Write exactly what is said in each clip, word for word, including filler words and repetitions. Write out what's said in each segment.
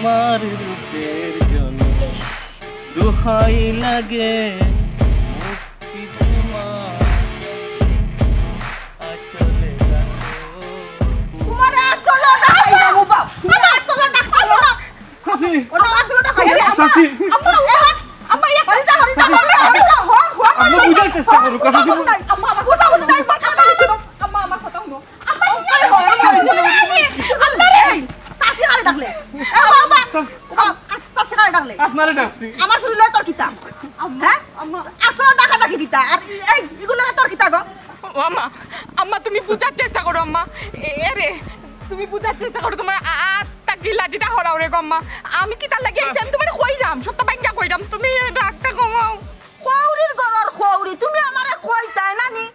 তোমার রূপের জন্য দোহাই লাগে, মুক্তি তোমার আচলে রাখো। তোমার আচলে রাখো, বাবা। তোমার আচলে রাখো, বাবা। চাচি। ওটা আচলে রাখো। চাচি। আম্মা, এ হাত। আম্মা, ইয়া, হরি যা, হরি যা, হরি যা, হরি যা, হর, হর। আম্মা, বুঝার চেষ্টা করো, কথা বুঝা বুঝি নাই। আম্মা, আমার কথা বুঝা বুঝি নাই। বুঝা বুঝি নাই। আম্মা, আমার কথা হুনো। আম্মা, ইয়া, হরি যা, হরি যা, হরি যা। আম্মা রে, চাচি কারে ডাকলে? এ বাবা, চাচি কারে ডাকলে? আপনারে ডাকছি। আমার শরীরে তোর কিতা? আম্মা, হ্যাঁ? আম্মা। আচলে রাখা ডাকি দিতা। আর এই, এই, এগুলো তোর কিতা গো? ও আম্মা, আম্মা, তুমি বুঝার চেষ্টা করো আম্মা। এ, এ রে, তুমি বুঝার চেষ্টা করো, তোমার আ-, আত থাকি লাঠিটা হরাও রে গো আম্মা। আমি কিতার লাগি আইছি, আমি তোমারে কইরাম, সবটা ভাঙ্গিয়া কইরাম, তুমি রাগটা কমাও। কৌরির ঘরর কৌরি, তুমি আমারে কইতায় না নি?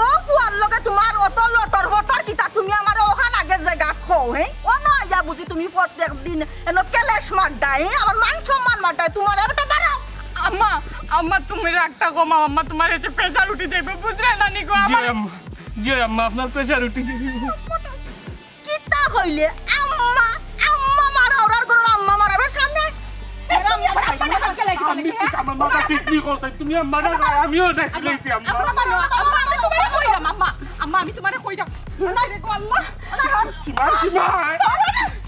ও ফুয়ার লগে তোমার অত লটর ফটর কিতা, তুমি আমারে অখান আগে জাগাত কও, হে? অনো আইয়া বুঝি তুমি প্রত্যেক দিন এনো কেলেশ মারডায়, হে? আমার মান সম্মান মারডায়, তোমারে একটা বাড়াও। আম্মা, আম্মা, তুমি রাগটা কমাও, আম্মা, তোমার এসে প্রেশার উঠি যাইবো, বুঝরায় না নি গো? জি আমার আম্মা, জি আম্মা, আপনার প্রেশার উঠি যাইবো। কিতা কইলে? আম্মা, আম্মা মারা, ওরার ঘরর আম্মা মারা, এবার সামনে। আমি কি আমার মাথা ঠিক কি করতে? তুমি আম্মা ডাক, আমিও ডাকি লইছি আম্মা। আম্মা, আম্মা, আম্মা, আমি তোমারে কইরাম, আম্মা, আম্মা, আমি তোমারে কইরাম। আল্লাহ রে গো আল্লাহ, আল্লাহ। সীমা, সীমা,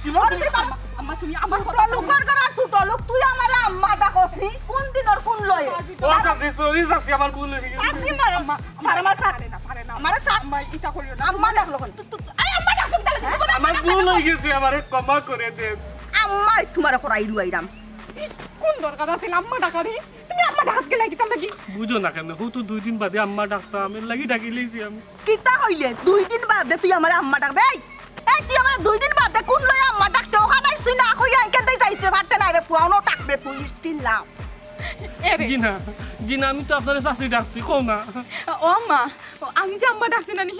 সীমা, তুমি আম্মা, আম্মা, তুমি আমার কথা ছোট লোক, ঘর করার ছোট লোক, তুই আমারে আম্মা ডাকস নি? কোন দিনর কোন লয়ে? ও চাচি, সরি চাচি, আমার ভুল হয়ে গেছে। চাচি মারো, আম্মা, আম্মা, আমার সাথে পারে না, পারে না। আমার সাথে আম্মা, এটা করিও না। আম্মা ডাকলো কেন? তু-, তু-, এই আম্মা ডাকছো কেন? আমার ভুল হয়ে গেছে, আমারে ক্ষমা করে দেন। আম্মা তোমারে করাই রুয়াইরাম। কোন দরকার আছিল আম্মা ডাকারি? তুমি আম্মা ডাকাত গেলে কিতার লাগি? বুঝো না কেন? হু তো দুই দিন বাদে আম্মা ডাকতাম, এর লাগি ডাকি লইছি আমি। কিতা কইলে? দুই দিন বাদে তুই আমারে আম্মা ডাকবে? এই, এই, তুই আমারে দুই দিন বাদে কোন লয়ে আম্মা ডাকতে? ওখান আইস তুই না কইয়া এনকে দেই যাইতে পারতে না রে, ফুয়ানো থাকবে তুই, still love। এরে। জি না, জি না, আমি তো আপনারে চাচি ডাকছি, কও না। ও আম্মা, ও, আমি যে আম্মা ডাকছি না নি,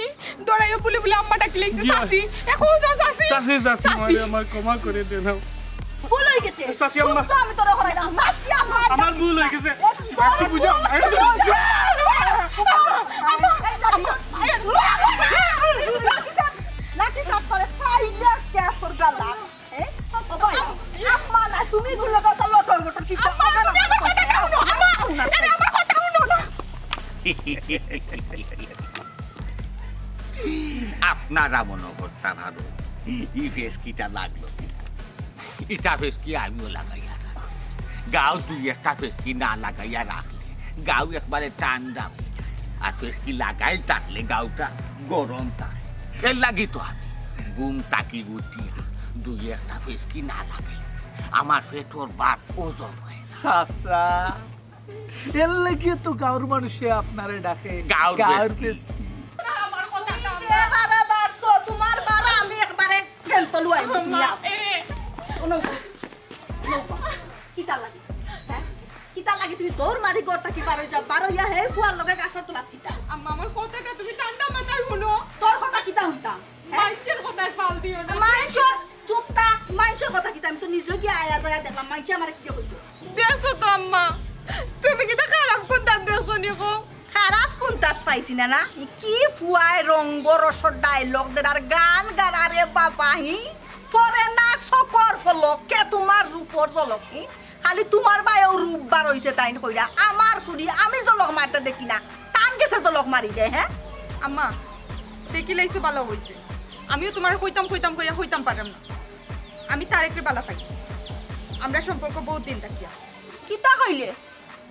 ডরাইয়া বুলে বুলে আম্মা ডাকি লইছি, জি। চাচি। এখন যাও চাচি। চাচি, চাচি, চাচি। আমারে, আমারে ক্ষমা করে দেন। ভুল হয়ে গেছে। চাচি আম্মা। শুদ্ধ আমি তোরে করাইলাম। চাচি আম্মা। আমার ভুল হয়ে গেছে। একটু বুঝাও। আম্মা, আম্মা, আম্মা, এই লাঠি, লাঠি সাপ, লাঠি সাপ করে ফাইলে কে তোর গালা। এ? ও ভাই, আম্মা না, তুমি গুলো কত লটর মটর কি আম্মা, করো? তুমি আমার কথা হুনো, আম্মা, আরে আমার কথা হুনো না। আপনারা মনো করতা পারো, ই ফেসকিটা লাগলো কি? ইটা ফেসকি আমিও লাগাইয়া রাখি। গাঁও দুই একটা ফেসকি না লাগাইয়া রাখলে গাঁও একবারে ঠান্ডা হয়ে যায়, আর ফেসকি লাগাইল থাকলে গাঁওটা গরম থাকে। এর লাগি তো আমি ঘুম থাকি উঠিয়া দুই একটা ফেসকি না লাগাইলে আমার পেটর ভাত হজম হয় না। চাচা, এর লাগিও তো গাঁওর মানুষে আপনারে ডাকে গাঁওর গাঁওর ফেসকি। ফেসকি। তুমি যে বাড়া বাড়ছো, তোমার বাড়া আমি একবারে ফেলতো লুয়াই আম্মা, দিলাম। এরে। কোনো, কোনো, কিতা লাগে? হ্যাঁ? কিতা লাগে তুমি দৌড় মারি ঘর থাকি বারো যা, বারো ইয়া হে ফুয়ার লগে গাছর তলাত কিতা? আম্মা, আমার কথাটা তুমি ঠান্ডা মাথায় হুনো। তোর কথা কিতা হুনতাম? হ্যাঁ? মাইনষর কথায় ফাল দিও না। মাইনষর, চুপ থাক, মাইনষর কথা কিতা? আমি তো নিজে গিয়া আয়া যায়া দেখলাম, মাইনষে আমারে কিতা কইতো। দেখছো তো আম্মা, তুমি কিতা খারাপ কুন্তাত দেখছো নি গো? খারাপ কুন্তাত পাইছি না, না? ই কি ফুয়ায় রঙ্গ রসর ডায়লগ দের আর গান গান, আরে বাবা, হি? পরে না চকুর পলকে তোমার রূপর ঝলক, হি? খালি তোমার বায়ও রূপ বার হইছে তাইন কইরা, আমার ফুরি আমি ঝলক মারতে দেখি না, তান গেছে ঝলক মারি দেয়, হ্যাঁ? আম্মা, দেখি লাইছো ভালা হইছে। আমিও তোমারে কইতাম কইতাম কইয়া কইতাম পারলাম না। আমি তারেকরে বালা পাই। আমরা সম্পর্ক বহুত দিন থাকিয়া। কিতা কইলে?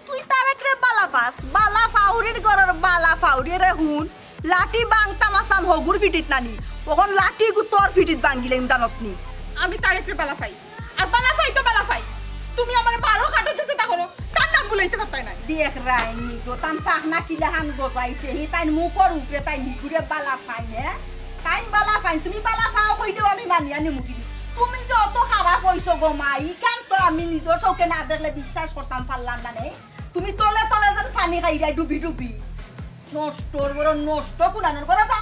তুই তারেকরে বালা পাস? বালা ফাউরির ঘরর বালা ফাউরি রে হুন। লাঠি ভাঙতাম আসাম হগুর ফিটিত নানি। অখন লাঠি গু তোর ফিটিত ভাঙিলে ইমদানস নি। আমি তারেকরে বালা পাই। আর বালা পাই তো বালা পাই। তুমি আমারে বারো কাটো যে চিন্তা করো, তার নাম ভুলাইতে পারতায় না। দেখ রাইনি গো, তান পাখনা কিলাহান গজাইছে, হি তাইন মুখর উপরে তাইন হিগুরে বালা পাই, হ্যাঁ? তাইন বালা পাইন, তুমি বালা পাও কইলেও আমি মানিয়া নিমু কিনি। তুমি যে অত খারাপ হইছো গো মা, ইখান তো আমি নিজর চোখে না দেখলে বিশ্বাস করতাম পারলাম না নে। তুমি তলে তলে যেন পানি খাইরায় ডুবি ডুবি। নষ্টর বড় নষ্ট কুনানোর। ঘরো যা।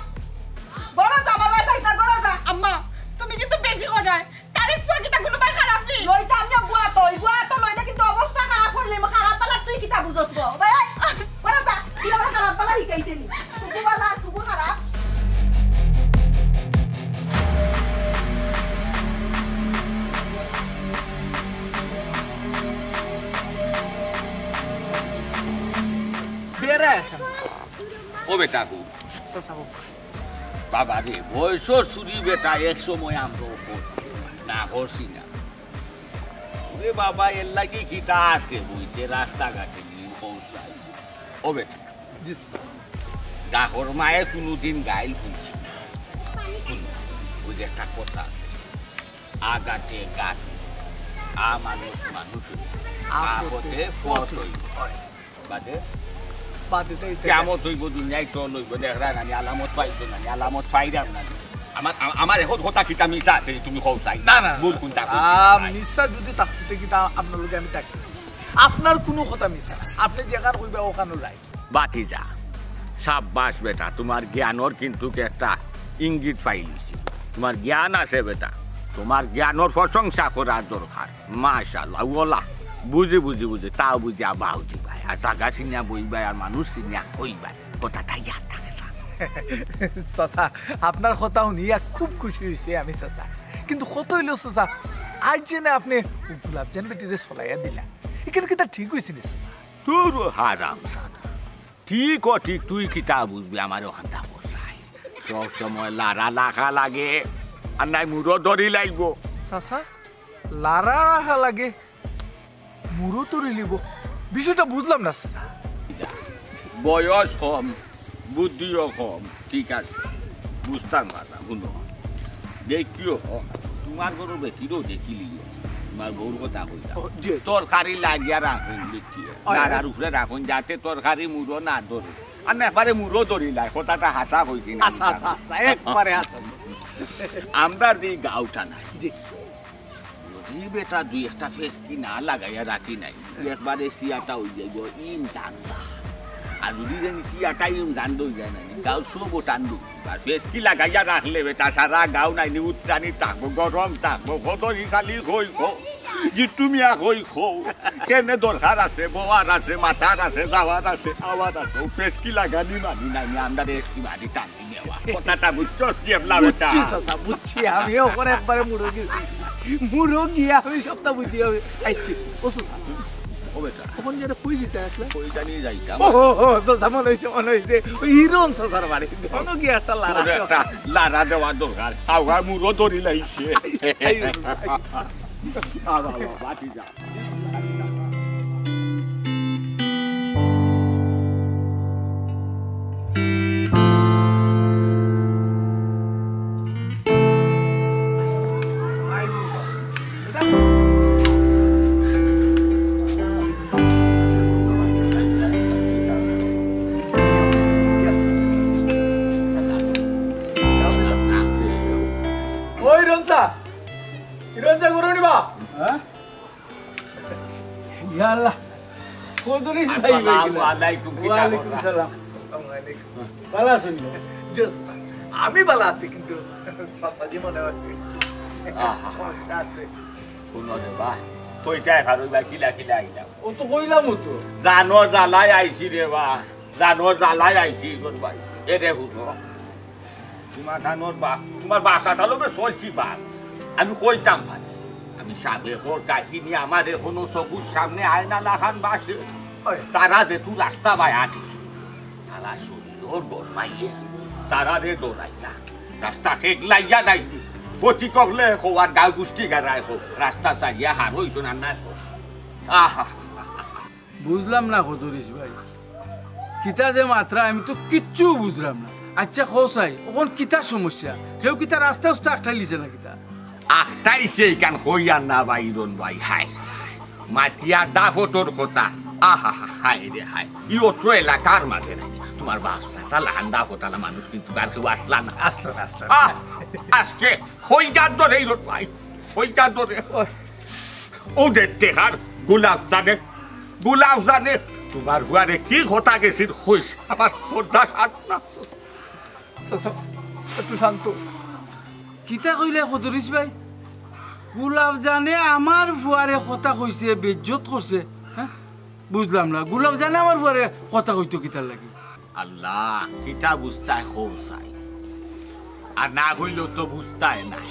ঘরো যা, আমার বাসায় যা, ঘরো যা। আম্মা, তুমি কিন্তু বেশি করায়। তারেক ফুয়া কিতা কুনু বায় খারাপ নি? লইতাম না গুয়া তো, গুয়া তো লইলে কিন্তু অবস্থা খারাপ করলে, খারাপ বালা তুই কিতা বুঝস গো? ভাই, এই, ঘরো যা, তুই আমার খারাপ বালা হিকাইতে নি। তুকু বালা, তুকু খারাপ। ও বেটা গো। চাচা বাবা। বাবা রে, বয়সর চুরি বেটা, এক সময় আমরাও করছি, না করছি না। ওরে বাবা, এর লাগি কিতা আছে বইতে রাস্তাঘাটে নিয়ে পৌঁছাই। ও বেটা, জি স্যার। ডাকর মায়ে কোনোদিন গাইল বলছে না। হুনো, ওই যে একটা কথা আছে, আগাতে গাত, আ মানুষ মানুষ, আপদে আপদে পথ পথ হইল। হইল। বাদে বাদে তো এটা কিয়ামত হইব, দুনিয়ায় তো লইব, দেখরা নানি, আলামত পাইছো নানি, আলামত পাইরাম নানি। আমার, আ-, আমার এখন কথা কিতা মিছা আছে, তুমি কও চাই। না, না, ভুল না, কোনটা স্যার। কইছি? আ, মিছা যদি থাকতে কিতা আপনার লগে আমি থাকি। আপনার কোনো কথা মিছা। আপনি যেখান কইবা ওখানো রাইট। বাতিজা, সাব্বাস বেটা, তোমার জ্ঞানর কিন্তু একটা ইঙ্গিত পাইলিছি। তোমার জ্ঞান আছে বেটা, তোমার জ্ঞানর প্রশংসা করার দরকার। মাশাআল্লাহ, ওলা, বুঝি, বুঝি, বুঝি, তাও বুঝি আবার হইতে ভাই। আর জাগা চিনিয়া বই ভাই, আর মানুষ চিনিয়া কই ভাই, কথাটা ইয়াদ থাকে না। চাচা, আপনার কথা শুনিয়া খুব খুশি হইছে আমি চাচা, কিন্তু কত হইল চাচা, আজ যে না আপনি গোলাপজান বেটিরে চলাইয়া দিলা, এখানে কিতা ঠিক হইছে না চাচা? তোর হারাম সাদা। ঠিক ও ঠিক, তুই কিতা বুঝবি আমার ওখানটা বসাই। সব সময় লারা লাখা লাগে, আর নাই মুরো ধরি লাগবো। চাচা, লারা রাখা লাগে, মুরো ধরি লিব। বিষয়টা বুঝলাম না চাচা। বয়স কম, বুদ্ধিও কম, ঠিক আছে, বুঝতাম পারলাম। শুনো, দেখিও, তোমার ঘরর বেটিরও দেখিলিও, তোমার বউর কথা কইলা। ও, জি। তরকারি লাগিয়া রাখুন, দেখিও। হয়, হয়। লাড়ার উপরে রাখুন, যাতে তরকারি মুরো না ধরে। আর না, একবারে মুরো ধরিলাই, কথাটা হাছা কইছি না। আচ্ছা, আচ্ছা, আচ্ছা, একবারে হাছা। আমরার যে গাউটা নাই, জি। যদি বেটা দুই একটা ফেসকি না লাগাইয়া রাখি নাই, একবারে সিয়াটা হই যাইব, ইম জানলা। আর যদি জানি সিয়াটা ইম জান দই যায় না, গাউ সব টান দু। আর ফেসকি লাগাইয়া রাখলে বেটা সারা গাউ নাই নি উত্তানি থাকবো, গরম থাকবো, কত হিসালি কই কো, গিট্টু মিয়া কই কো, কেনে দরকার আছে, বওয়ার আছে, মাতার আছে, যাওয়ার আছে, আওয়ার আছে, ও ফেসকি লাগানি মানি নাই, আমরা এসকি মারি টান। কথাটা বুঝছস কি এবলা বেটা? বুঝছি চাচা, বুঝছি। আমি ওখানে একবারে মুরো গেছি। মুরো গিয়া আমি সবটা বুঝি আমি আইছি। ও চাচা, ও বেটা। তখন যেটা কই দিতে আসলে? কই জানি যাইতাম। ও, ও, ও, চাচা, মনে হইছে, মনে হইছে। ওই হিরন চাচার বাড়ি। তখন গিয়া একটা লারা ওরে দেওয়া। একটা লারা দেওয়া দরকার। আওগা মুরো ধরি লাইছে। এই, এই, এই। আ, বাবা, বাবা, বাঁচি যা। ওই রঞ্জা, রঞ্জা, গরু নিবা? হ্যাঁ? ইয়া আল্লাহ। কত দিন ভাই, ভাই, আসসালামু আলাইকুম, কিতা ওয়ালাইকুম খবর? সালাম। আসসালামু আলাইকুম। ভালা আছইন? জি, আমি ভালা আছি, কিন্তু চাচাজি মনে হয় আহা। সমস্যা আছে। হুনো রে বা, কইতায় পারো বা, কিলা কিলা আইলাম। ও তো কইলাম ও তো। জানো জ্বালায় আইছি রে বা, জানো জ্বালায় আইছি তোর ভাই। এ রে হুনো। তোমার কানোর বা-, তোমার বাসা চালো বে চলছি বা। আমি কইতাম পারি। আমি সাবেকর কাহিনী আমার এখনো চকুর সামনে আয়না লাখান বাসে। ওই। তারা যেতু রাস্তা বায় আটিছু, তারা শরীরর গরমাইয়ে, তারা রে ডরাইয়া, রাস্তা হেগলাইয়া নাই। পথিক অকলে কও আর গাঁও গুষ্টি গারায় কও, রাস্তা ছাড়িয়া হার হইছো না না কও। আহা। বুঝলাম না, খদরিস ভাই, কিতা যে মাতরা, আমি তো কিচ্ছু বুঝলাম না। আচ্ছা, কও চাই, অখন কিতা সমস্যা? কেউ কিতা রাস্তা উস্তা আটকাইলিছে না কিতা? আটকাইছে ইখান কইয়ার না ভাই, ইরন ভাই, হায়। মাতিয়া দাফতর কথা, আহা, হায় রে হায়। ই অত্র এলাকার মাঝে নাই। তোমার বাপ চাচা লাখান দাফতআলা মানুষ কিন্তু আর কেউ আছলা না। আছলা না, আছলা না। আহ, আজকে কইয়ার ধরে ইরন ভাই, কইয়ার ধরে। ও দেখতে কার গোলাপ জানে, গোলাপ জানে, তোমার ফুয়ারে কি কথা গেছিল কইছে, আমার বরদাস্ত আর না। চাচা, একটু শান্ত। কিতা কইলা খদরিস ভাই? গোলাপ জানে আমার ফুয়ারে কথা কইছে, বেইজ্জত করছে, হ্যাঁ? বুঝলাম না, গোলাপ জানে আমার ফুয়ারে কথা কইতো কিতার লাগি? আল্লাহ, কিতা বুঝতায় কও চাই। আর না কইলেও তো বুঝতায় নাই।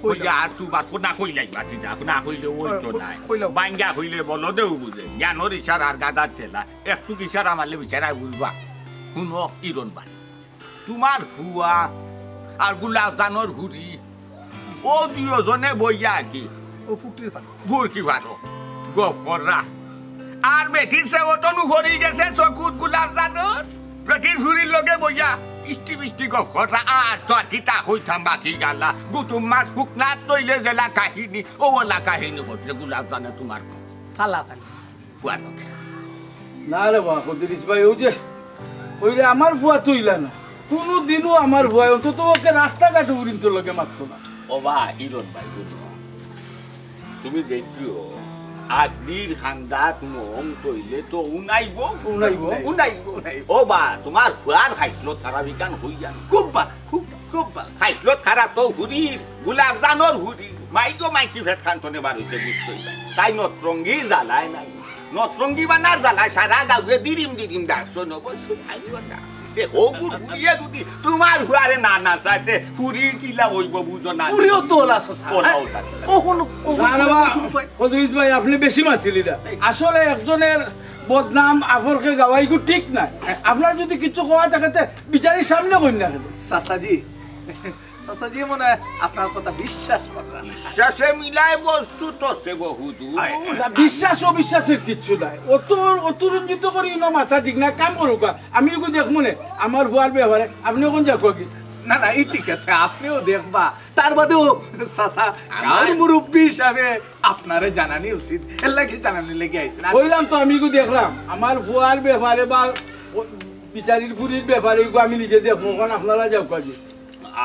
কইলা। কইয়া আর তুই বাদ না কইলাই বাতি যা, না কইলে ওই তো কই-, নাই। কইলা। বাঙ্গা কইলে বলো দেও বুঝে, জ্ঞানর ইশারা আর গাদার ঠেলা, একটু ইশারা মারলে বিচারায় বুঝবা। হুনো, ইরন ভাই, তুমার ফুয়া আর গুলাব জানর ফুরি, অউ দুইওজনে বইয়া কি ও ফুটির পারে। ফুরকি পারো গফ কররা। আর বেটির সেওটনু পড়ি গেছে চকুত গুলাব জানর। বেটির ফুরির লগে বইয়া ইষ্টি মিষ্টি গফ কররা। আর তো আর কিতা কইতাম বাকি গালা। গুতুম মাছ হুকনাত তইলে যেলা কাহিনী, অউ অলা কাহিনী করছে গুলাব জানে তুমার ফালা ফালি। ফুয়া লোকে। না রে বা, কদরিছ ভাই, অউ যে কইলে আমার ফুয়া তো ইলা না। কুনুদিনও আমার ফুয়া, অন্তত ওকে রাস্তাঘাটে উড়িন্তর লগে মাততো না। ও বা, ইরন ভাই, হুনো। তুমি দেখিও, আগ্নির খান্দাত মম তইলে তো উনাইবো। উনাইবো। উনাইবো, উনাইবো। ও বা, তুমার ফুয়ার খাইছলত খারাপ ইখান কইয়া। খুব ভালা, খুব, খুব ভালা। খাইছলত খারাপ তো ফুরির, গুলাব জানর ফুরির। মাইকো মাইকি ফেট খান তনে বার অইছে, বুঝছইন ভাই। তাই নতরঙ্গির জ্বালায় নাই। নতরঙ্গি বানার জ্বালায় সারা গাউয়ে দিরিম দিরিম ডাকছইন, অবশ্য আইও না। তে হগুর ফুরিয়ে যদি তুমার ফুয়ারে না নাচায়, তে ফুরি কিলা অইবো বুঝো না। ফুরিও তো অলা চাচা। অলা চাচা। ও হুনো, ও না, না, বা, কদরিছ ভাই, আপনে বেশি মাতিলিরা। আসলে একজনর বদনাম আপনরে গাওয়া ইগু ঠিক নায়। আপনার যদি কিছু কওয়া থাকে, তে বিচারির সামনে কইন না কেনে? চাচাজি, চাচাজি, মনে হয় আপনার কথা বিশ্বাস কররা না। বিশ্বাসে মিলায় বস্তু তত্ত্বে বহু দূর। আয়। না, বিশ্বাস অবিশ্বাসের কিচ্ছু নাই। অত, অত রঞ্জিত করি না মাথা ঠিক না, কাম করুক্কা। আমি ইগু দেখমু নে, আমার ফুয়ার ব্যাপারে। আপনে অখন যাউক্কা গি। না, না, ই ঠিক আছে, আপনেও দেখবা। তার বাদেও চাচা, আমার গাউর মুরব্বি হিসাবে আপনারে জানানি উচিত। এরলাগি জানানির লাগি আইছি। কইলাম তো, আমি ইগু দেখরাম। আমার ফুয়ার ব্যাপারে বা ও বিচারির ফুরির ব্যাপারে ইগু আমি নিজে দেখমু, অখন আপনারা যাউক্কা গি।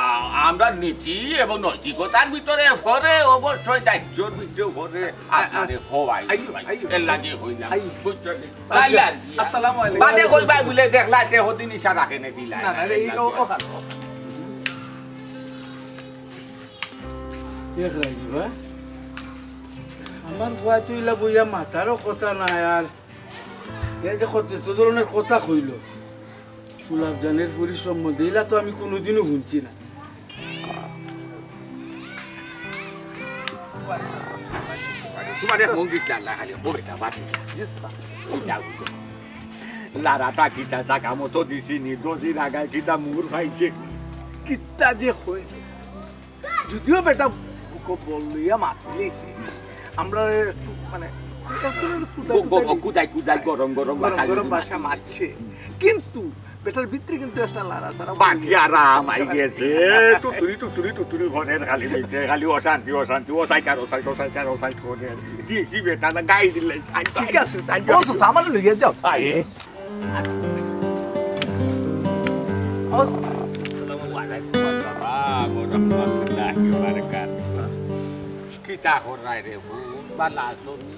আ-, আমরার নীতি এবং নৈতিকতার ভিতরে পড়ে, অবশ্যই দায়িত্বর ভিতরে পড়ে, আপনারে কওয়াই। আইও, আইও। এরলাগি কইলাম। আইও। বুঝছো নি? আচ্ছা, তাই আর কি। আসসালামু আলাইকুম। বাদে কইবায় বুলে দেখলায়, তে হদিন ইশারা কেনে দিলায়। না, না, এই, ও, ও, দেখরায় নি বা? আমার ফুয়া তো ইলা বইয়া মাতারও কথা নায়, আর এই যে কত, এত ধরনের কথা কইলো। গুলাব জানের ফুরি সম্বন্ধে ইলা তো আমি কুনুদিনও হুনছি না। তুমার এক মন দিস না, খালি ও বেটা, বাদ দে। লাড়াটা কিতা জাগা মতো দিছি নি, দজির আগায় কিতা মুর পাইছে। কিতা যে কয়। যদিও বেটা বুকো বল লইয়া মাতিলিছে, আমরা একটু মানে একটু কুদাই গ-, গ-, কুদাই কুদাই কুদাই গরম গরম গরম ভাষা গরম যদি ভাষা মাতি। মারছে, কিন্তু বেটার ভিতরে কিন্তু একটা লাড়াচাড়া বাকি আরাম আই গেছে। তুতুরি, তুতুরি, তুতুরি ঘরের খালি ভিতরে খালি অশান্তি, অশান্তি, অশাইকার, অশাইক, অশাইকার, অশাইক ঘরের। দিয়েছি বেটা না, গাই দিলে। আই, ঠিক আই, আছে, আই, ও চাচা, আমারে লইয়া যাও। আই। আসসালামু আলাইকুম। ওয়ালাইকুম আসসালাম ওয়া রাহমাতুল্লাহি ওয়া বারাকাতুহু। কিতা কররায় রে, হুন, বালা আছো নি?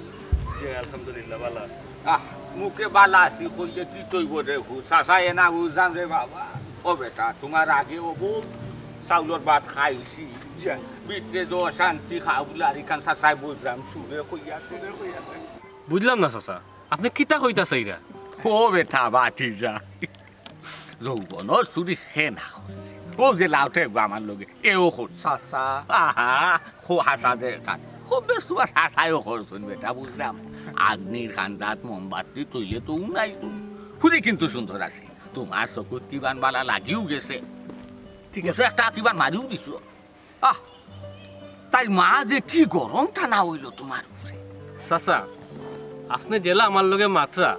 জি, আলহামদুলিল্লাহ, বালা আছি। আহ, মুখে বালা আছি কইলে কিতা অইবো রে, হুন, চাচায় না বুঝলাম রে বাবা। ও বেটা, তুমার আগে অউ চাউলর ভাত খাইছি। জি। ভিতরে যে অশান্তি খাবুলার ইখান চাচায় বুঝলাম, সুরে কইয়া, সুরে কইয়া। বুঝলাম না চাচা, আপনে কিতা কইতা চাইরা? ও বেটা, ভাতিজা, যৌবনর চুরি কে না করছে? অউ যে লাউটে আমার লগে, এও করছে। চাচা। আহা, খো হাসা যে তার। খুব বেশ তুমার হাসায়ও করছইন বেটা, বুঝলাম। আগ্নির খান্দাত মোমবাতি তইলে তো উনাই তো। ফুরি কিন্তু সুন্দর আছে। তুমার চকুত কিবান বালা লাগিও গেছে। ঠিক আছে। একটা কিবান মারিও দিছো। আহ, তাইর মা যে কি গরম টানা অইলো তুমার উপরে। চাচা, আপনে যেলা আমার লগে মাতরা,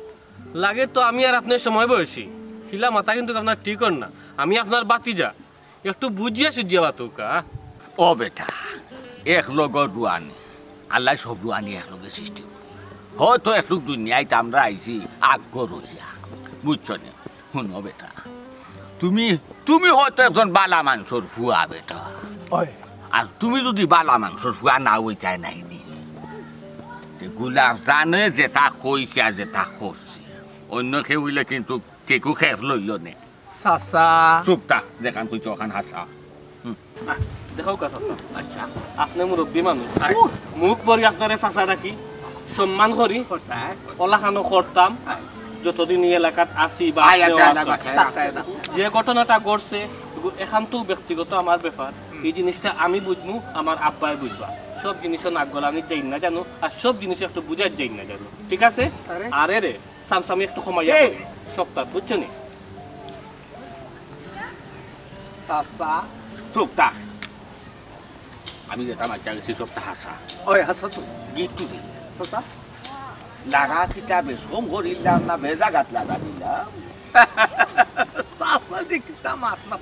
লাগে তো আমি আর আপনে সমবয়সী। হিলা মাতা কিন্তু আপনার ঠিক অর না। আমি আপনার ভাতিজা, একটু বুঝিয়া সুঝিয়া মাতউক্কা। ও বেটা, এক লগর রুয়ানি, আল্লায় সব রুয়ানি এক লগে সৃষ্টি করছে। হয়তো একটুক দুনিয়াত আমরা আইছি আগ্রহ রইয়া, বুঝছো নি? হুনো বেটা, তুমি, তুমি হয়তো একজন বালা মানষর ফুয়া বেটা। অয়। আর তুমি যুদি বালা মানষর ফুয়া না অইতায় নায় নি, তে গুলাব জানে যেটা কইছে আর যেটা করছে, অইন্য কেউ অইলে কিন্তু টেকু খেপ লইলো নে। চাচা। চুপ থাক, যেখান কইছো অখান হাছা। হুম। দেখউক্কা চাচা। আচ্ছা। আপনে মুরব্বি মানুষ। আয়। মুখ ভরি আপনারে চাচা ডাকি, সম্মান করি। করতাম। অলাখানও করতাম। আয়। যতদিন ই এলাকাত আছি বা আয়, আপনেও আচ্ছা, আছেন। আচ্ছা, আচ্ছা। যে ঘটনাটা ঘটছে, এগু একান্ত ব্যক্তিগত আমার ব্যাপার। হুম। ই জিনিসটা আমি বুঝমু, আমার আব্বায় বুঝবা। সব জিনিসও নাক গলানিত যাইন না জানো, আর সব জিনিসও একটু বুঝাইত যাইন না জানো। ঠিক আছে? আরে। আরে রে, সামসামি একটু কমাইয়া এই। করি। সপ্তাহ, বুঝছো নি? চাচা, চুপ থাক। আমি যেটা মাতিয়া গেছি সবটা হাছা। ওই হাছা তো। গিট্টু দে। চাচা, লারা কিতা বেশ কম করিলাম না বেজাগাত লারা দিলাম? চাচা যে কিতা মাত না।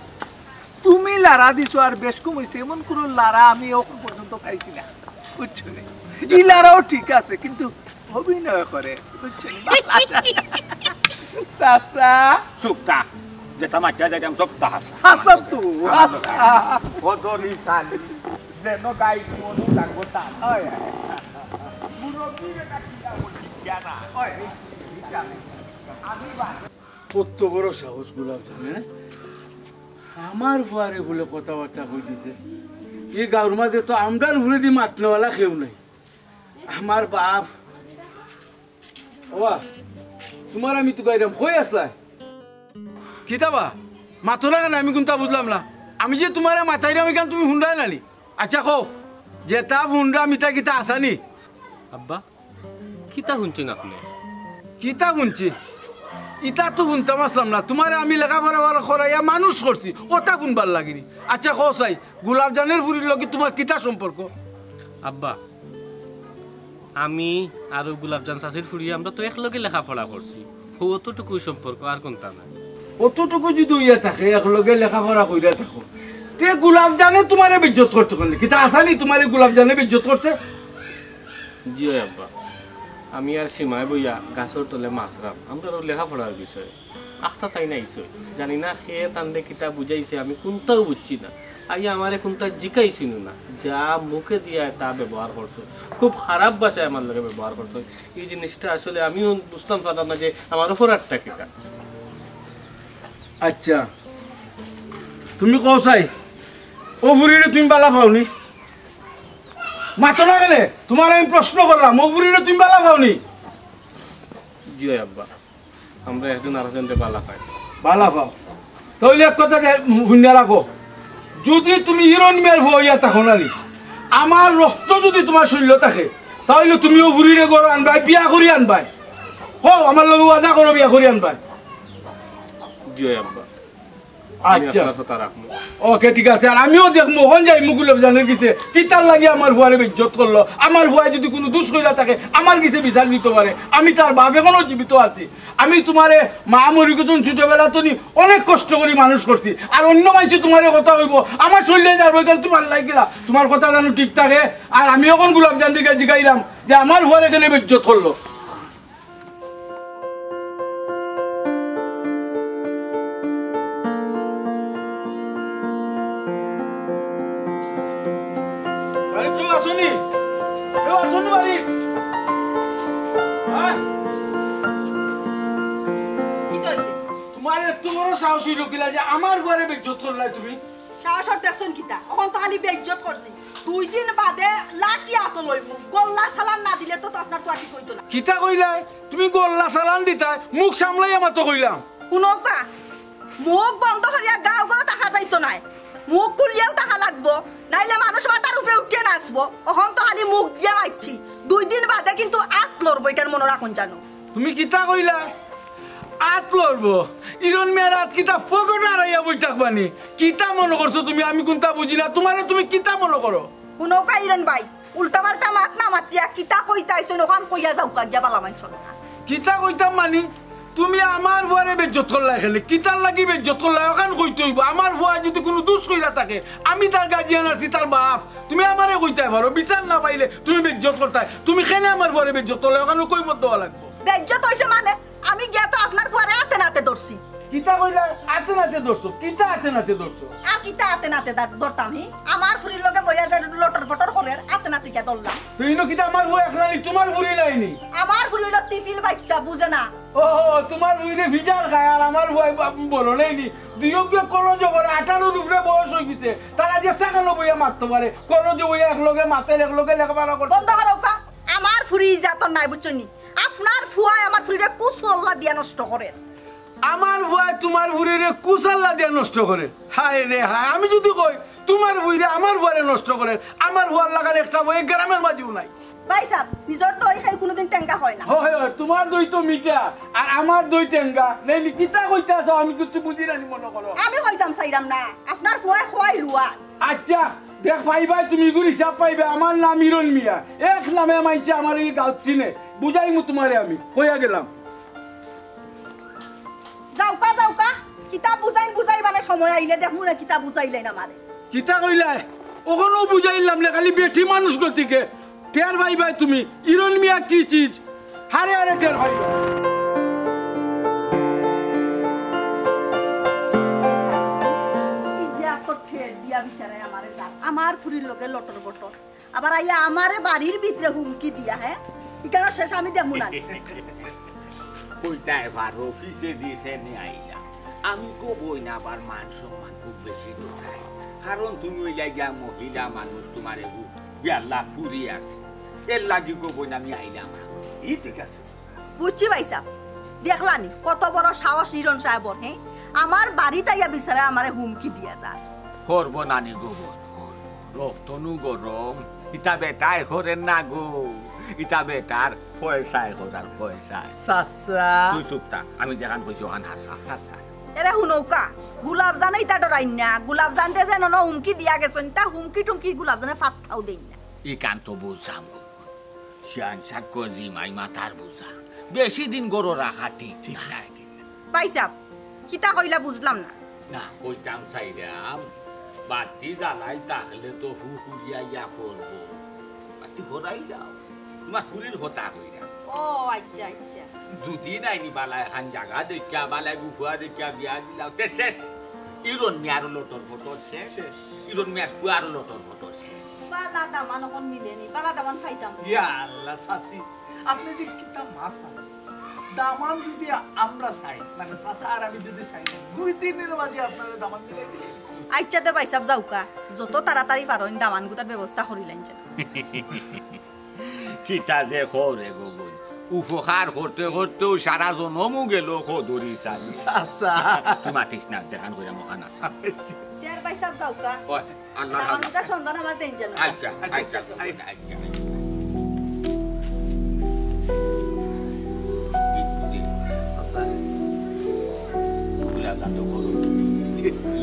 তুমি লারা দিছো আর বেশ কম অইছে, এমন কোনো লারা আমি এখন পর্যন্ত খাইছি না। বুঝছো নি? ই লারাও ঠিক আছে, কিন্তু অভিনয় করে, বুঝছো নি? চাচা। চুপ থাক। যেটা মাতিয়া যাইতাম সবটা হাছা। হাছা তো, হাছা। কদলি চালি। যেন গাই মনো লাগবো তার। ওই। মুরব্বি বেটা কিতা বলি, জ্ঞান না। ওই, এই, এই, আমি বাদ। কত বড় সাহস গোলাপ জানে, আমার ফুয়ারে বুলে কথাবার্তা কই দিছে। ই গাউর মাঝে তো আমরার ফুড়ি দি মাতনেওয়ালা কেউ নাই। আমার বাপ, ওবা, তুমার আমি তুকাইরাম, কই আছলায়? কিতা বা? মাতো না কেনে? আমি কুনতা বুঝলাম না। আমি যে তুমারে মাতাইরাম, ইখান তুমি হুনরায় না নি? আচ্ছা কও, যেতা হুনরাম ইতা কিতা হাছা নি? আব্বা, কিতা হুনছইন আপনে? কিতা হুনছি? ইতা তো হুনতাম আছলাম না। তুমারে আমি লেখাপড়া করাইয়া মানুষ করছি, অতা হুনবার লাগি নি। আচ্ছা কও চাই, গোলাপজানের ফুড়ির লগে তুমার কিতা সম্পর্ক? আব্বা, আমি আর অউ গোলাপজান চাচির ফুড়ি আমরা তো একলগে লেখাপড়া করছি, অউ অতটুকুই সম্পর্ক, আর কুনতা নায়। অতটুকু যুদি অইয়া থাকে, একলগে লেখাপড়া কইরা থাকো, তে গোলাপজানে তুমারে বেইজ্জত করছে কেনে? কিতা হাছা নি তুমারে গোলাপজানে বেইজ্জত করছে? জি অয় আব্বা, আমি আর সীমায় বইয়া গাছর তলে মাতরাম, আমরার অউ লেখাপড়ার বিষয়ে। আখতা তাইন আইছইন, জানি না কে তানরে কিতা বুঝাইছে, আমি কুনতাউ বুঝছি না। আইয়া আমারে কুনতা জিকাইছইনও না, যা মুখে দিয়া তা ব্যবহার করছইন, খুব খারাপ ভাষায় আমার লগে ব্যবহার করছইন। ই জিনিসটা আসলে আমিও বুঝতাম পারলাম না যে আমার অপরাধটা কিতা। আচ্ছা, তুমি কও চাই, অউ ফুড়িরে তুমি বালা পাও নি? মাতো না কেনে? তুমারে আমি প্রশ্ন করলাম, অউ ফুড়িরে তুমি বালা পাও নি? জি অয় আব্বা, আমরা একজন আরকজনরে বালা পাই। বালা পাও। তাইলে এক কথা যে হুনিয়া রাখো, যুদি তুমি হিরন মিয়ার ফুয়া অইয়া থাকো না নি, আমার রক্ত যুদি তুমার শরীলো থাকে, তাইলে তুমি অউ ফুড়িরে ঘরো আনবায়, বিয়া করি আনবায়। কও, আমার লগে ওয়াদা করো, বিয়া করি আনবায়। জি অয় আব্বা। আচ্ছা। আপনার কথা রাখমু। ওকে, ঠিক আছে। আর আমিও দেখমু, অখন যাইমু গোলাপজানের গেছে, কিতার লাগি আমার ফুয়ারে বেইজ্জত করলো। আমার ফুয়ায় যুদি কুনু দুষ কইরা থাকে, আমার গেছে বিচার দিতো পারে। আমি তার বাপ, এখনো জীবিত আছি। আমি তুমারে মা মরি গেছইন, ছোটবেলা তো নি অনেক কষ্ট করি মানুষ করছি। আর অইন্য মাইনষে তুমারে কথা কইবো, আমার শরীলো যাইবো, ইখান তুমার লাগি না। তুমার কথা যেন ঠিক থাকে। আর আমি অখন গোলাপজানরে জিগাইলাম যে আমার ফুয়ারে কেনে বেইজ্জত করলো। বাড়িত কেউ আছো নি? কেউ আছো নি বাড়িত? হ্যাঁ? কিতা অইছে? তুমার এত বড় সাহস অইলো কিলা যে আমার ফুয়ারে বেইজ্জত করলায় তুমি? সাহস আর দেখছইন কিতা? অখন তো খালি বেইজ্জত করছি। দুই দিন বাদে লাঠি আতো লইমু। গল্লা চালান না দিলে তো, তো আপনার ফুয়া ঠিক অইতো না। কিতা কইলায়? তুমি গল্লা চালান দিতায়? মুখ সামলাইয়া মাতো কইলাম। হুনউক্কা, মুখ বন্ধ করিয়া গাঁও ঘরো থাকা যাইতো নায়, মুখ খুলিয়াউ থাকা লাগবো, নাইলে মানুষ মাথার উপরে উঠিয়া নাচবো। অখন তো খালি মুখ দিয়া মাতছি, দুই দিন বাদে কিন্তু আত লড়বো, ইটার মনো রাখইন জানো। তুমি কিতা কইলা? আত লড়বো? ইরন মিয়ার আত কিতা ফকটো আড়াইয়া বই থাকবা নি? কিতা মনো করছো তুমি? আমি কুনতা বুঝি না, তুমারে তুমি কিতা মনো করো? হুনউক্কা ইরন ভাই, উল্টাপাল্টা মাত না মাতিয়া কিতা কইতা আইছইন অখান কইয়া যাউক্কা গিয়া বালা মাইনষর। কিতা কইতাম মানি? তুমি আমার ফুয়ারে বেইজ্জত করলায় কেনে? কিতার লাগি বেইজ্জত করলায়? অখান কইতে অইবো। আমার ফুয়ায় যুদি কুনু দুষ কইরা থাকে, আমি তার গার্জিয়ান আছি, তার বাপ। তুমি আমারে কইতায় পারো, বিচার না পাইলে তুমি বেইজ্জত করতায়। তুমি কেনে আমার ফুয়ারে বেইজ্জত করলায়? অখান কইবো দেওয়া লাগবো। বেইজ্জত অইছে মানে? আমি গিয়া তো আপনার ফুয়ারে আতে নাতে ধরছি। কিতা কইলা? আতে নাতে ধরছো? কিতা আতে নাতে ধরছো? আর কিতা আতে নাতে ধর-, ধরতাম হি? আমার ফুড়ির লগে বইয়া যে লটর পটর করের, আতে নাতে গিয়া ধরলাম। তো ইনো কিতা আমার ফুয়া একলা নি, তুমার ফুড়ি নায় নি? আমার ফুড়ি অইলো তিফিল বাইচ্চা, বুঝে না। ও, তুমার ফুড়িরে ফিডার খায় আর আমার ফুয়া বা-, বড় নায় নি। দুইওগুয়ে কলেজো পড়ে, আঠারোর উপরে বয়স অইগেছে। তারা যে সেখানো বইয়া মাততো পারে, কলেজো বইয়া একলগে মাতের, একলগে লেখাপড়া করতে। বন্ধ করউক্কা। আমার ফুড়ি ইজাতর নায়, বুঝছো নি? আপনার ফুয়ায় আমার ফুড়িরে কুছল্লা দিয়া নষ্ট করের। আমার ফুয়ায় তুমার ফুড়িরে কুছল্লা দিয়া নষ্ট করের? হায় রে হায়, আমি যুদি কই তুমার ফুড়িরে আমার ফুয়ারে নষ্ট করের, আমার ফুয়ার লাখান একটা বউ এই গ্রামের মাঝেও নাই। ভাইসাব, নিজর দই খাই কুনুদিন টেংগা হয় না। হয়, হয়, তুমার দই তো মিঠা, আর আমার দুই টেঙ্গা, নেইনি কিতা কইতা আছো, আমি কিচ্ছু বুঝি না নি মনে করো। আমি কইতাম চাইরাম না, আপনার ফুয়ায় কয় লুয়া। আচ্ছা, দেখ পাইবায় তুমি, ইগুর হিসাব পাইবায়, আমার নাম ইরন মিয়া, এক নামে মাইনষে আমার ই গাঁওত চিনে, বুঝাইমু তুমারে আমি, কইয়া গেলাম। যাউক্কা, যাউক্কা, কিতা বুঝাইন বুঝাইবানে সময় আইলে দেখমু না কিতা বুঝাইলাইন আমারে। কিতা কইলায়? অখনউ বুঝাইলাম না, খালি বেটি মানুষ গতিকে। টের পাইবায় তুমি, ইরন মিয়া কি চিজ, হারে হারে টের পাইবায়। এই যে এত ঠের দিয়া বিচারে আমারে ডাক। আমার ফুরির লগে লটর বটর। আবার আইয়া আমারে বাড়ির ভিতরে হুমকি দিয়া, হে? ইখানো শেষ আমি দেখমু না। কইতায় পারো, পিছেদি কেনে আইলাম। আমি কইবো না, আবার মান সম্মান খুব বেশি দরকার। কারণ তুমি অইলায় গিয়া মহিলা মানুষ, তুমার এগু বিয়াল্লা ফুরি আছে। এরলাগি কইবো না, আমি আইলাম। ই ঠিক আছে, চাচা। বুঝছি ভাইসাব, দেখলানি কত বড় সাহস ইরন সাহেবর, হে? আমার বাড়িত আইয়া বিচারে আমারে হুমকি দিয়া যার। করবো নানি গো বইন, করবো। রক্ত নু গরম, ইতা বেটায় করের না গো, ইতা বেটার পয়সায় করার পয়সায়। চাচা। তুই চুপ থাক, আমি যেখান কইছি অখান হাছা। হাছা। এরে হুনউক্কা, গুলাবজানে ইতা ডরাইন না, গুলাবজানরে যেন অনো হুমকি দিয়া গেছইন, তার হুমকি টুমকি গুলাবজানে ফাত্তাও দেইন না। ইখান তো বুঝলাম গো। শিয়ান সাক্ষ্য জিমাই মাথার বুঝা। বেশি দিন গরু রাখা ঠিক ঠিক না। নাই, ঠিক না। ভাইসাব, কিতা কইলা বুঝলাম না। না, কইতাম চাইরাম, বাতি জ্বালাই থাকলে তো ফুকুরিয়া ইয়া পড়বো। বাতি হরাই দাও। তুমার ফুরির কথা কইরাম। ও, আচ্ছা, আচ্ছা। যুদি নাইনি বালা এখান জাগা দেখিয়া, বালা গুফা দেখিয়া বিয়া দিলাও, তে শেষ। ইরন মিয়ার লটর ফটর শেষ। শেষ। ইরন মিয়ার ফুয়ার লটর ফটর শেষ। বালা দামান অখন মিলেনি, বালা দামান পাইতাম। ইয়া আল্লাহ, চাচি, আপনে যে কিতা মাতইন। দামান যুদি আমরা চাই, মানে চাচা আর আমি যুদি চাই, দুই দিনর মাঝে আপনারে দামান মিলাই দিলে। আচ্ছা তে ভাইসাব যাউক্কা, যত তাড়াতাড়ি পারইন দামান গুতার ব্যবস্থা করিলাইন যেন। কিতা যে কও রে গগুন, উপকার করতে করতেউ সারা জনমউ গেল কদুরি চালি। চাচা। তুই মাতিস না, যেখান কইরাম অখান হাছা। তে ভাইসাব যাউক্কা। ওই, আল্লাহর দামান হাওলা। গুতার সন্ধান আমার দেইন যেন। আচ্ছা, আচ্ছা, আচ্ছা, আচ্ছা। আচ্ছা। চাচা, গুলাবজান তো বড়।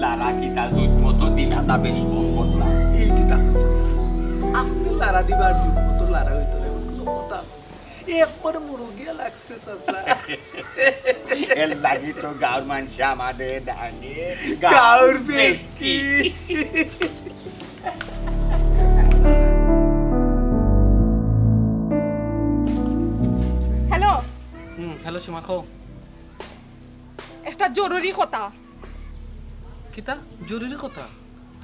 লারা কিতা জুত মতো দিলা না, বেশ কম করলা। এই কিতা চাচা? আপনে লারা দিবার জুত মতো লারা অইতো না, এমন কোনো কথা আছে? একবারে মুরগিয়া লাগছে চাচা। এরলাগি তো গাঁওর মানষে আমারে ডাকে গাঁওর বেস্কি। হ্যালো। হুম, হ্যালো সুমা, কও। একটা জরুরি কথা। কিতা জরুরি কথা?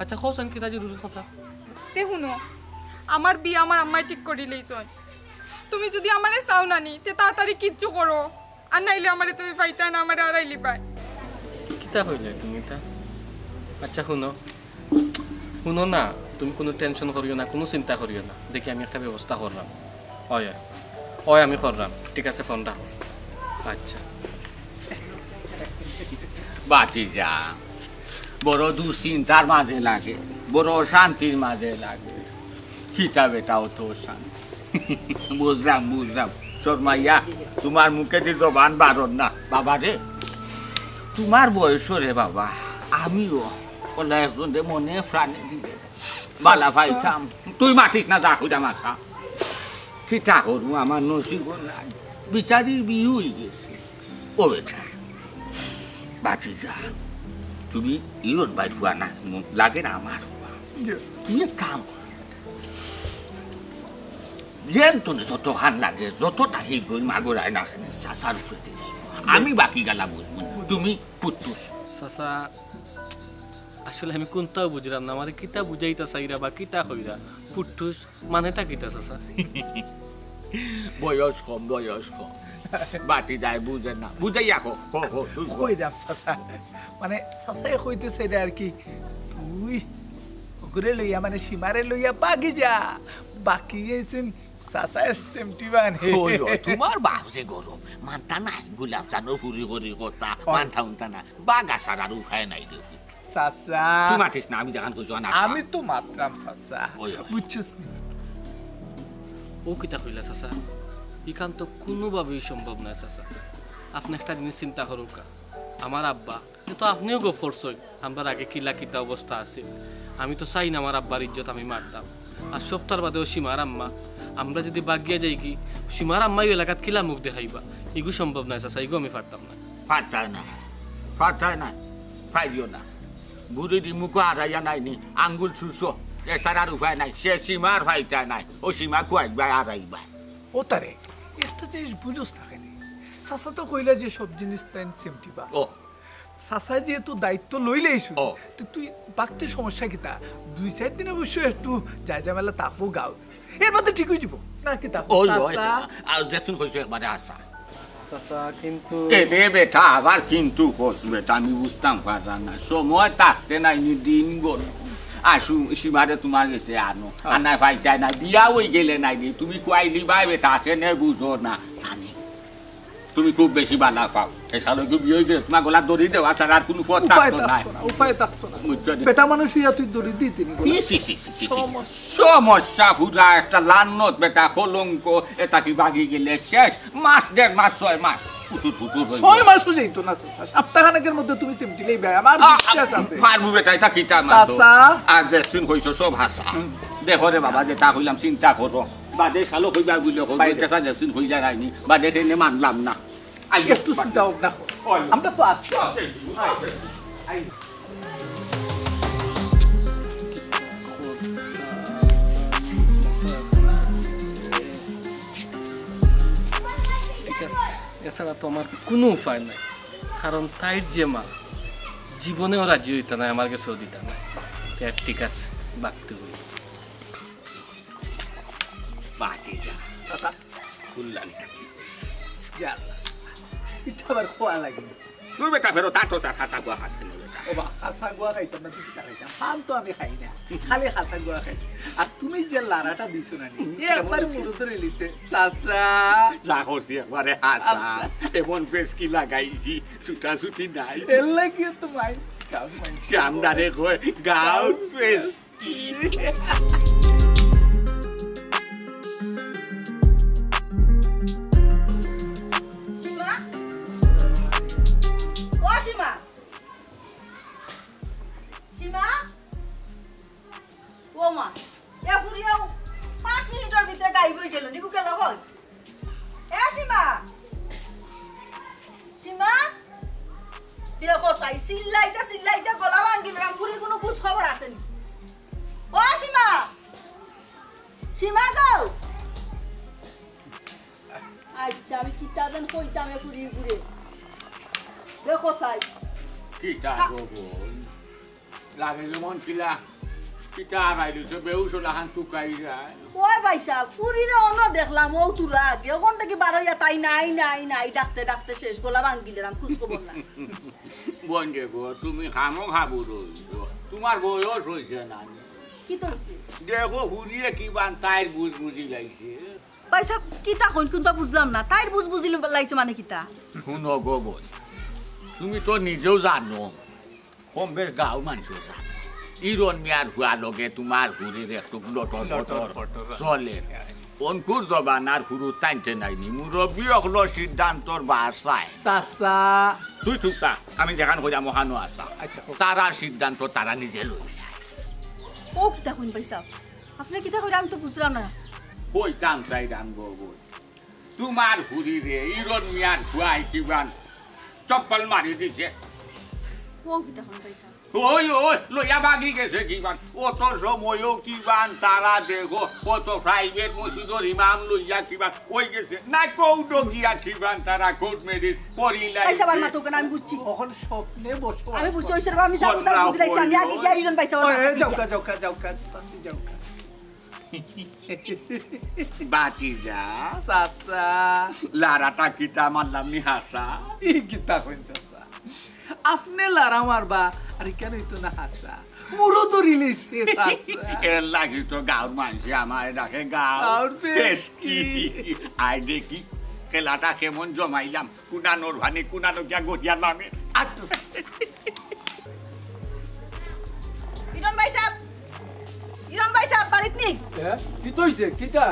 আচ্ছা, কওছাইন কিতা জরুরি কথা? তে হুনো, আমার বিয়া আমার আম্মায় ঠিক করিলাইছইন। তুমি যুদি আমারে চাও নানি, তে তাড়াতাড়ি কিচ্ছু করো, আর নাইলে আমারে তুমি পাইতায় না, আমারে হারাইলিবায়। কিতা কইলায় তুমি ইতা? আচ্ছা হুনো, হুনো না, তুমি কুনু টেনশন করিও না, কুনু চিন্তা করিও না, দেখি আমি একটা ব্যবস্থা কররাম। অয়, অয়। অয়, আমি কররাম। ঠিক আছে, ফোন রাখো। আচ্ছা। বাতি যা, বড় দুশ্চিন্তার মাঝে লাগে, বড় অশান্তির মাঝে লাগে। কিতা বেটা অত অশান্তি? বুঝলাম, বুঝলাম। শর্মাইয়া, তুমার মুখেদি জবান বারর না। বাবা রে, তুমার বয়স রে বাবা, আমিও অলা একজনরে মনে প্রাণে দিবে। বালা পাইতাম। তুই মাতিস না, যা কইরাম হাছা। কিতা করমু, আমার নসিবো নাই। বিচারির বিয়া অইগেছে। ও বেটা, বাতি যা। তুমি ইরন ভাইর ফুয়া না, লাগে না আমার ফুয়া। জি। তুমি এক কাম করো। যেন তুমি যতখান লাগে, যতটা হিগুর মাগুরায় না কেনে, চাচার উপরে দিয়া যাইবো। আমি বাকি গালা বুঝমু না। তুমি পুত্তুস। চাচা, আসলে আমি কুনটাও বুঝরাম না, আমারে কিতা বুঝাইতা চাইরা বা কিতা কইরা? পুট্টুস মানেটা কিতা, চাচা? বয়স কম, বয়স কম। বাতি যায় বুঝে না। বুঝাইয়া কও, কও, কও, তুই কও। কইরাম, চাচা। মানে, চাচায় কইতে চাইরা আর কি, তুই ওগুরে লইয়া, মানে, সীমারে লইয়া বাগি যা। বাকি গেছেন চাচা এসছেন টিবানে। ওই, ওই, তুমার বাপ যে গরম, মানতা নাই, গোলাপ চানো ফুরি করি কথা, ওই। মানতা উনতা না, বাগা ছাড়ার উপায় নাই রে পুত। চাচা। তুই মাতিস না, আমি যেখান কইছি, না। আমি তো মাতরাম, চাচা। ওই, ওই। বুঝছস নি? ও কিতা কইলা, চাচা? ইখান তো কুনুভাবেই সম্ভব নায়, চাচা। আপনে একটা জিনিস চিন্তা করুক্কা, আমার আব্বা, এ তো আপনেও গফ করছইন, আমরার আগে কিলা কিতা অবস্থা আছিল। আমি তো চাই না আমার আব্বার ইজ্জত আমি মারতাম। আর সবতার বাদে ও সীমার আম্মা, আমরা যুদি বাগিয়া যাইগি, সীমার আম্মায় এলাকাত কিলা মুখ দেখাইবা? ইগু সম্ভব নায় চাচা, ইগু আমি পারতাম না। পারতায় না, পারতায় না, পারিও না। বুড়ির মুখো আড়াইয়া নাইনি, আঙ্গুল চুষো, এছাড়া আর উপায় নাই। সে সীমার পাইতায় নায়, ও সীমা খুয়াইবা আড়াইবা। ও তারে, একটা জিনিস বুঝোস না কেনে? চাচা তো কইলা যে সব জিনিস তাইন চিমটিবা। ও। চাচায় যেহেতু দায়িত্ব লইলাইছইন, ও। তো তুই বাগতে সমস্যা কিতা? দুই চাইর দিন অবশ্য একটু যায় ঝামেলা থাকবো গাঁও, এর বাদে ঠিক অইযিবো। না কিতা? ওই, ওই, চাচা। আর যেছইন কইছো একবারে হাছা। চাচা, কিন্তু এ রে বেটা, আবার কিন্তু কস বেটা, আমি বুঝতাম পারলাম না। সময় থাকতে নাইনি দিন গণ। আর সু-, সীমারে তুমার গেছে আনো। হ্যাঁ। আর না পাইতায় না, বিয়া অইগেলে নাইনি। তুমি কইলিবায় বেটা, কেনে বুঝো না। জানি। তুমি খুব বেশি বালা পাও। এ শালো কি বিয়া অইগেলে তুমার গলাত দড়ি দেওয়া ছাড়া আর কুনু পথ উপায় থাকতো নায়। থাকতো না, উপায় থাকতো না। বুঝছো নি? বেটা মানুষ অইয়া তুই দড়ি দিতে নি গলাত। ই, ছি, ছি, ছি, ছি, ছি। সমস্যা। সমস্যা পুরা একটা লান্নত বেটা, কলঙ্ক। এটা কি বাগি গেলে শেষ? মাস, দেড় মাস, ছয় মাস। ফুটুর ফুটুর অইবো। ছয় মাসও যাইতো না, চাচা। সপ্তাহখানেকের মধ্যে তুমি চিমটিলেই ভাই, আমার আ, আ, বিশ্বাস আছে। পারমু বেটা, এটা কিতা মাতো? চাচা। আর যেছইন কইছো সব হাছা। হুম। দেখো রে বাবা, যেটা কইলাম চিন্তা করো। বাদে শালো কইবা বুলে কইবা, বাইরে। চাচা যেছইন কইলা রাইনি। বাদে ট্রেনে মানলাম না। আইও। একটু চিন্তা ভাবনা করো। ওই। আমরা তো আছি। ওই। আইও। ঠিক আছে, এছাড়া তো আমার কুনু উপায় নাই, কারণ তাইর যে মা জীবনেও রাজি অইতা নায় আমার গেছেও দিতা নায়। তে ঠিক আছে, বাগতে অইবো। বাগি যা। চাচা। ফুলদানিটা কি? ইয়া আল্লাহ, ইটা আবার খোয়া লাগে। দুর বেটা, ফেরত আটো চা, খাসা গুয়া খাস কেনে বেটা? ও বা, খাসা গুয়া খাইতাম না, তুই কিতা খাইতাম? পান তো আমি খাই না, খালি খাসা গুয়া খাই। আর তুমি যে লাড়াটা দিছো না নি, হুম, এ একবার মুড়ো ধরি লিছে, চাচা। যা করছি একবারে হাছা। আচ্ছা। এমন ফেসকি লাগাইছি, ছুটাছুটি নাই। এর লাগিও তো মাই, কাম মাই। কামদারে কয়, গাউর ফেস। সীমা? ও সীমা? সীমা? ও মা, এ ফুরিয়াও পাঁচ মিনিটর ভিতরে গায়েব অই গেল, নিগু গেল কই? এ সীমা! সীমা! দেখো চাই, চিল্লাইতে চিল্লাইতে গলা ভাঙ্গিলাম, ফুরির কুনু খোঁজ খবর আছে নি? ও সীমা! সীমা গো! আচ্ছা, আমি কিতা যেন কইতাম এ ফুরির ঘুরে। দেখো চাই। কিতা গো বইন? লাগে যেমন কিলা, কিতা হারাই দিছে, বেহুশ লাখান তুকাই যায়। ওই ভাইসাব, ফুরিরে অনো দেখলাম, ও তুরা আগে, অখন থাকি বারইয়া তাই নাই, নাই, নাই, ডাকতে, ডাকতে শেষ, গলা ভাঙ্গিলাম, কুছ খবর নাই। বইন রে গো, তুমি খামোখা বুড়ো অইছো, তুমার বয়স অইছে না। কিতা অইছে? দেখো, ফুরিয়ে কিবান তাইর বুঝ বুঝিলাইছে। ভাইসাব, কিতা কইন, কুন্তা বুঝলাম না, তাইর বুঝ বুঝিলাইছে মানে কিতা? হুনো গো বইন, তুমি তো নিজেও জানো, কম বেশ গাঁও মানষেও জানে। ইরন মিয়ার ফুয়ার লগে তুমার ফুরির একটু লটর পটর লটর পটর। চলে। অনকুর জমানার ফুরুত টানতে নাইনি, মুরব্বি অকলর সিদ্ধান্তর বাসায়। চাচা। তুই চুপ থাক, আমি যেখান কইরাম অখানো আছা। আচ্ছা, OK। তারার সিদ্ধান্ত তারা নিজে লইলায়। ও কিতা কইন ভাইসাব? আপনে কিতা কইরা আমি তো বুঝলাম না। কইতাম চাইরাম গো বইন। তুমার ফুরিরে ইরন মিয়ার ফুয়ায় কিবান চপ্পল মারি দিছে। ও কিতা কইন ভাইসাব? ওই, ওই, লইয়া ভাগি গেছে কিবান। অত সময়ও কিবান তারা দেখো, কত private মসজিদর ইমাম লইয়া কিবান অই গেছে। না কোর্টো গিয়া কিবান তারা কোর্ট ম্যারেজ করিলাই। ভাইসাব আর মাতো কেনে, আমি বুঝছি। অখন স্বপ্নে বসো। আমি বুঝছি, ওই সেরকম আমি যা বুঝার বুঝলাইছি, আমি আগে গিয়া ইরন ভাইসাব আর ওই, মাতো এই, যাও গিয়া। কা, যাও কা, যাও কা, চাচি যাও কা। ভাতিজা। চাচা। লাড়াটা কিতা মারলাম নি হাছা? ই কিতা কইন চাচা? আপনে লাড়া মারবা, আর ইখান অইতো না হাছা। মুরো ধরিলিছে চাচা। এর লাগি তো গাঁওর মানষে আমারে ডাকে গাঁওর গাঁওর ফেসকি। ফেসকি। আয় দেখি, খেলাটা কেমন জমাইলাম। কুনানোর ভানে কুনানো গিয়া গজিয়া নামে। আট্টু। ইরন ভাইসাব, ইরন ভাইসাব, বাড়িত নি? হ্যাঁ? কিতা অইছে? কিতা?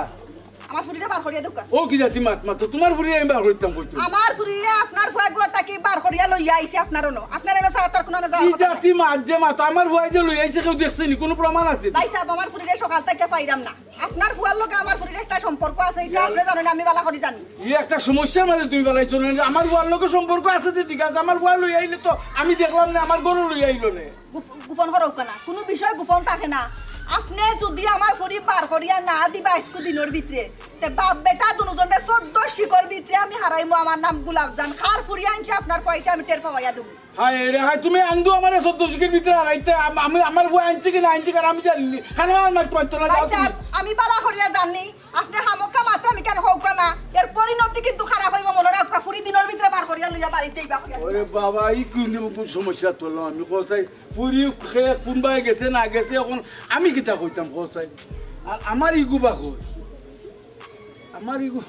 আমার ফুরিরে বার করিয়া দেউক্কা। ও কি জাতি মাত মাতো? তুমার ফুরিরে আমি বার করিতাম কই তুমি? আমার ফুরিরে আপনার ফুয়ায় ঘর থাকি বার করিয়া লইয়া আইছে আপনার অনো। আপনার এনো ছাড়া তার কুনানো যাওয়ার কি কথা নাই। জাতি মাত যে মাতো? আমার ফুয়ায় যে লইয়া আইছে কেউ দেখছে নি? কুনু প্রমাণ আছে নি? ভাইসাব, আমার ফুরিরে সকাল থাকি পাইরাম না। আপনার ফুয়ার লগে আমার ফুরির একটা সম্পর্ক আছে, ইটা আপনে জানইন, আমি ভালা করি জানি। ই একটা সমস্যার মাঝে তুমি ফালাইছো না? আমার ফুয়ার লগে সম্পর্ক আছে যে ঠিক আছে, আমার ফুয়া লইয়া আইলে তো আমি দেখলাম না, আমার ঘরো লইয়া আইলো না। গোপ-, গোপন করা অউক্কা না, কুনু বিষয় গোপন থাকে না। আপনে যুদি আমার ফুরি বার করিয়া না দিবা আইজকু দিনর ভিতরে, তে বাপ বেটা দুনুজনরে চৌদ্দ শিকর ভিতরে আমি হারাইমু। আমার নাম গোলাপজান। কার ফুরি আনছে আপনার ফুয়ায়, ইটা আমি টের পাওয়াইয়া দিমু। হায় রে হায়, তুমি আন্দু আমারে চৌদ্দ শিকর ভিতরে হারাইতে, আম-, আমি, আমার ফুয়া আনছে কি না আনছে কি না আমি জানি নি। খানো আমার মাইক পাইতো না, যাও তুমি। আমি ভালা করিয়া জানি, আপনে খামোকা মাতরা মিকান কউক্কা না, এর পরিণতি কিন্তু খারাপ অইবো। মনো রাখবা, ফুরি দিনর ভিতরে বার করিয়া লইয়া বাড়িত যাইবা কইয়া। ওরে বাবা, ই কুন সমস্যাত পড়লাম আমি, কও চাই। ফুরি কে কুনবায় গেছে না গেছে, অখন আমি কিতা কইতাম, কও চাই। আর আমার ইগু বা কই? আমার ইগু,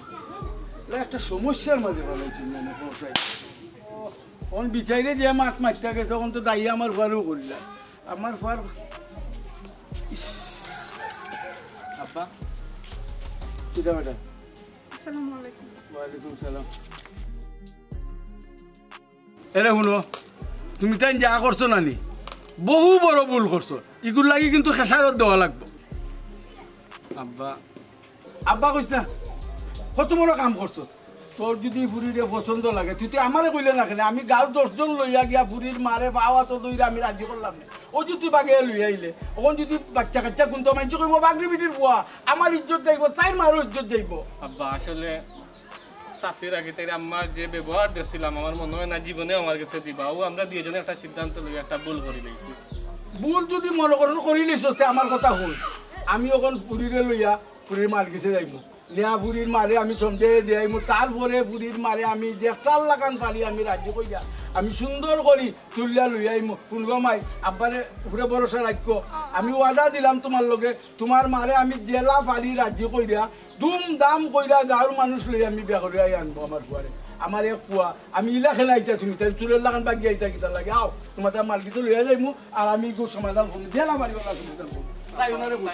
একটা সমস্যার মাঝে ফালাইছো না, কও চাই। অখন বিচাইরে যে মাত মাততা গেছে, অখন তো দায়ী আমার ফুয়ারেউ করিলা। আমার ফুয়ার, ইস। আব্বা, কিতা বেটা? আসসালামু আলাইকুম। ওয়ালাইকুম সালাম। এরে হুনো, তুমি তাইন যা করছো না নি, বহু বড় ভুল করছো। ইগুর লাগি কিন্তু খেসারত দেওয়া লাগবো। আব্বা, আব্বা কইস না, কত বড় কাম করছো। তোর যুদি ফুরিরে পছন্দ লাগে, তুই তো আমারে কইলে না কেনে? আমি গাঁওর দশ জন লইয়া গিয়া ফুরির মারে পাও আতো ধইরা আমি রাজি করলাম না। অউ যে তুই বাগে লইয়া আইলে, অখন যুদি বাইচ্চা কাইচ্চা কুনতো, মাইনষে কইবো, "বাগরি বেটির ফুয়া, আমার ইজ্জত যাইবো, তাইর মারও ইজ্জত যাইবো।" আব্বা, আসলে চাচির আগে তাইর আম্মার যে ব্যবহার দেখছিলাম, আমার মনো অয় না জীবনে আমার গেছে দিবা। অউ আমরা দুইজনে একটা সিদ্ধান্ত লইয়া একটা ভুল করিলাইছি। ভুল যুদি মনো করো করিলাইছস, তে আমার কথা হুন। আমি অখন ফুরিরে লইয়া ফুরির মার গেছে যাইমু। নিয়া ফুরির মারে আমি সমঝাইয়া দিয়াইমু, তারপরে ফুরির মারে আমি যে চার লাখান পারি আমি রাজি কইরা আমি সুন্দর করি তুলিয়া লইয়া আইমু। হুনবা মাই, আব্বারে উপরে ভরসা রাখিও। আমি ওয়াদা দিলাম তুমার লগে, তুমার মারে আমি যেলা পারি রাজি কইরা, ধুমধাম কইরা গাঁওর মানুষ লইয়া আমি বিয়া করিয়া আনবো আমার ফুয়ারে। আমার এক ফুয়া, আমি ইলা খেলা আইতা তুমি, তাইন চুলর লাখান বাগিয়া আইতা কিতার লাগি? আও, তুমার তার মার গেছে লইয়া যাইমু, আর আমি ইগু সমাধান করমু, যেলা পারি ওলা সমাধান করমু। তাই ওনারে বল।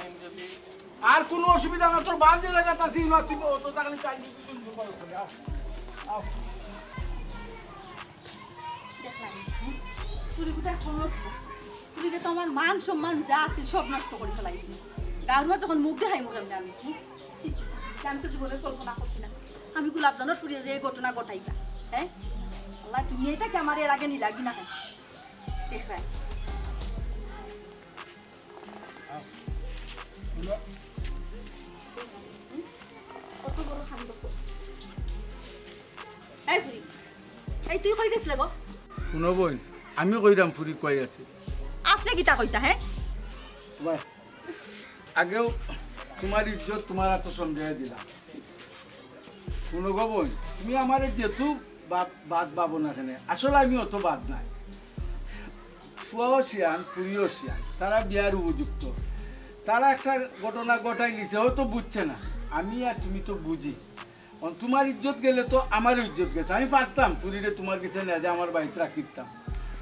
আর কুনু অসুবিধা না, তোর বাপ যে জাগাত আছে, ইনো আতিব, অত জাগা নিতে আইবি, তুই সুন্দর করে করে, আও, আও। দেখলাম, হুম? চুরি কোথায় খবর? চুরিতে তো আমার মান সম্মান যা আছে সব নষ্ট করি ফালাই দিল। গাঁওর মাঝে যখন মুখ দেখাই মুখে আমি, হুম? ছি, ছি, ছি, ছি, আমি তো জীবনে কল্পনা করছি না। আমি গোলাপজানর ফুরিয়ে যে এই ঘটনা ঘটাইবা, হ্যাঁ? আল্লাহ, তুমি এইটা কি আমার এর আগে নিলাগি না? দেখলাম। কত বড় কাণ্ড। এই ফুরি, এই তুই কই গেছলে গো? হুনো বইন, আমি কইরাম ফুরি কই আছে। আপনে কিতা কইতা, হ্যাঁ? বাহ, আগেউ তুমার ইজ্জত তুমার আতো সমঝাইয়া দিলাম। হুনো গো বইন, তুমি আমারে যেতু বাদ, বাদ ভাবো না কেনে, আসলে আমি অত বাদ নায়। ফুয়াও শিয়ান, ফুরিও শিয়ান, তারা বিয়ার উপযুক্ত। তারা একটা ঘটনা ঘটাইলিছে, হয়তো বুঝছে না। আমি আর তুমি তো বুঝি। অন তুমার ইজ্জত গেলে তো আমারও ইজ্জত গেছে। আমি পারতাম ফুরিরে তুমার গেছে নিয়া যে আমার বাড়িত রাখিতাম।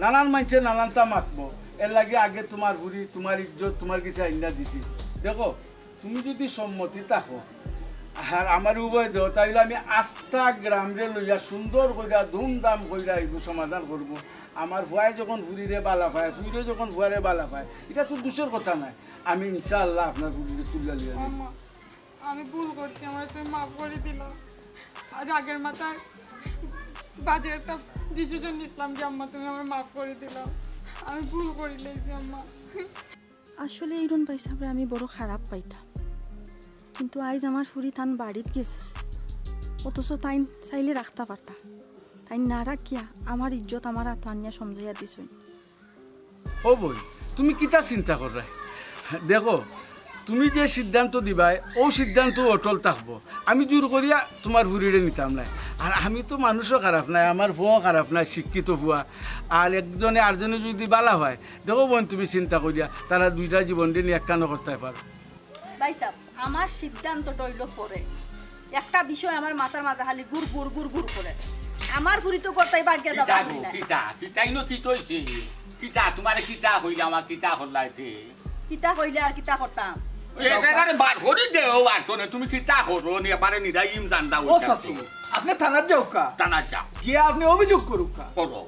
নানান মাইনষে নানানতা মাতবো। এর লাগি আগে তুমার ফুরি, তুমার ইজ্জত তুমার গেছে আইনা দিছি। দেখো, তুমি যুদি সম্মতি থাকো, আর আমারে উভয় দেও, তাইলে আমি আস্তা গ্রামরে লইয়া সুন্দর কইরা, ধুমধাম কইরা ইগু সমাধান করমু। আমার ফুয়ায় যখন ফুরিরে বালা পায়, ফুরিয়ে যখন ফুয়ারে বালা পায়, ইটা তো দুষর কথা নায়। আমি ইনশাআল্লাহ আপনার ফুরিরে তুলিয়া লইয়া যাইমু। আম্মা, আমি ভুল করছি, আমারে তুমি মাফ করি দিলাও। আর রাগের মাথায় বাজে একটা decision নিছলাম যে আম্মা, তুমি আমারে মাফ করি দিলাও। আমি ভুল করিলাইছি আম্মা। আসলে ইরন ভাইসাবরে আমি বড় খারাপ পাইতাম, কিন্তু আইজ আমার ফুরি তান বাড়িত গেছে, অথচ তাইন চাইলে রাখতা পারতা। তাইন না রাখিয়া আমার ইজ্জত আমার আতো আনিয়া সমঝাইয়া দিছইন। ও বইন, তুমি কিতা চিন্তা কররায়? দেখো, তুমি যে সিদ্ধান্ত দিবায়, অউ সিদ্ধান্ত অটল থাকবো। আমি জোর করিয়া তুমার ফুরিরে নিতাম নায়। আর আমি তো মানুষও খারাপ নায়, আমার ফুয়াও খারাপ নায়, শিক্ষিত ফুয়া। আর একজনে আরজনে যুদি বালা পায়, দেখো বইন, তুমি চিন্তা করিয়া তারা দুইটা জীবনরে নিয়া একখানো করতায় পারো। ভাইসাব, আমার সিদ্ধান্তটা অইলো পরে। একটা বিষয় আমার মাথার মাঝে খালি গুড় গুড় গুড় গুড় করে। আমার ফুরি তো গতাই বাগিয়া যাবা কিতা গো, না। কিতা? কিতা ইনো কিতা অইছে? কিতা? তুমারে কিতা কইলে আমার কিতা করলাইতে? কিতা কইলে আর কিতা করতাম? এটারে বার করি দেও, আর তো না, তুমি কিতা করো নি, এবারে নিরাইম জানদা ও হইতাছে। শাশু, আপনি থানাত যাউক্কা। থানাত যাও। গিয়া আপনি অভিযোগ করুক্কা। করো।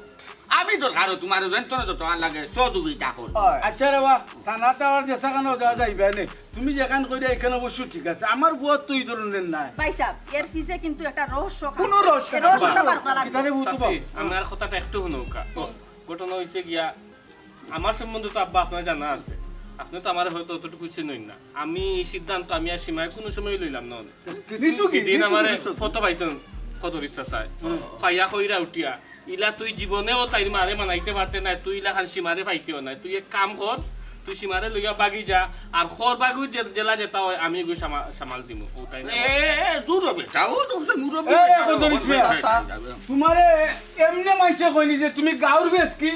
আমি দরকার তোমার যেন তোর যত আর লাগে, সহযোগিতা করো। হয়। আচ্ছা রে বা, থানাত আবার যেসাখানো যাওয়া যাইবে নে। তুমি যেখান কইরা এখান অবশ্য ঠিক আছে। আমার বুয়াত তো এই ধরনের নাই। ভাই সাহেব, এর পিছে কিন্তু একটা রহস্য কাজ কোনো করে। রহস্য এই নাই। রহস্যটা বার করা লাগবে। কিতারে বুঝবো? চাচি, আমার কথাটা একটু হুনউক্কা। ঘটনা হইছে গিয়া, আমার সম্বন্ধে তো আব্বা আপনার জানা আছে, আপনি তো আমারে হয়তো অতটুকু চিনইন না। আমি এই সিদ্ধান্ত আমি আর সীমায় কোনো সময় লইলাম না। নিচু কি? এদিন নিচু আমারে নিচু। ফটো পাইছইন, ফটো রিক্সা চায়। পাইয়া কইরা উঠিয়া, "ইলা তুই জীবনেও তাইর মারে মানাইতে পারতে না, তুই ইলা খান সীমারে পাইতেও না। তুই এক কাম কর, তুই সীমারে লইয়া বাগি যা, আর খর বাগু যে-, জেলা যেতা হয় আমি এগু সামা-, সামাল দিমু।" ও তাই না? এ, এ, এ, দূর হবে, যাও, দূর হবে, দূর হবে, এ, এ, যাও, কত যাও, নিস মিয়া? যাও, যাও, যাও। তোমারে এমনে মাইনষে কইনি যে তুমি গাউর বেশ কি?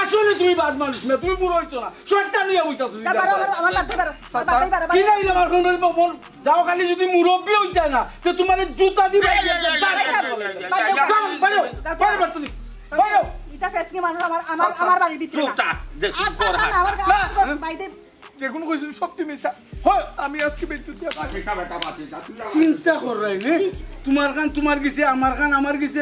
আসলে তুমি বাদ মানুষ না, তুমি বুড়ো হইছো না, শয়তান হইয়া বইতাছো। তা বারো, বারো, আমার বাদ দে, বারো, আমার বাদ দে, বারো, কি বারো। নাই আমার কোন বল? যাও, খালি যদি মুরব্বি হইতা না, তো তোমার জুতা দিবা। এই, এই, এই, এই, এই, এই, এই, এই, যাও, এই, বাইরো, এই, বাইরো, এই, বাইরো, বাইরো, তুমি, বাইরো। ইটা ফেসকি মানুষ আমার, আমার, আমার বাড়ির ভিতরে না। চুপটা, দেখি, আচ্ছা, আচ্ছা, না, আমার না। বাইরে। যেগুন কইছইন সত্যি মিছা। হয়, আমি আজকে বিদ্যুৎ দিয়া পারি। বেটা, বেটা, বাঁচি যা, তুই আমার চিন্তা কররায় নে? জি, জি, জি। তোমার কান তোমার গেছে, আমার কান আমার গেছে।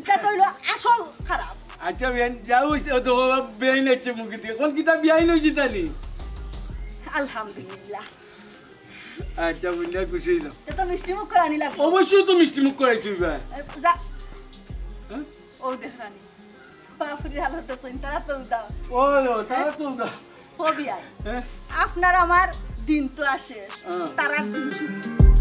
ইটা তো হইলো আসল খারাপ। আচ্ছা, বেআইন, যাও, ওই তো বেআইন আছে মুখে দিয়ে। কোন কিতা বেআইন হইছে তানি? আলহামদুলিল্লাহ। আচ্ছা, বুঝলে খুশি হইলাম। তে তো মিষ্টি মুখ করানি লাগবো। অবশ্যই তো মিষ্টি মুখ করাই তুই ভাই। এ, যা। হ্যাঁ? ও দেখ রানী। বাপরে, আলো তো সইনতারা তো উদাও। ও, ও, তারা তো উদাও। ও বিয়াই। হ্যাঁ? আপনার আমার দিন তো আসে। হ্যাঁ। তারার দিন শুরু।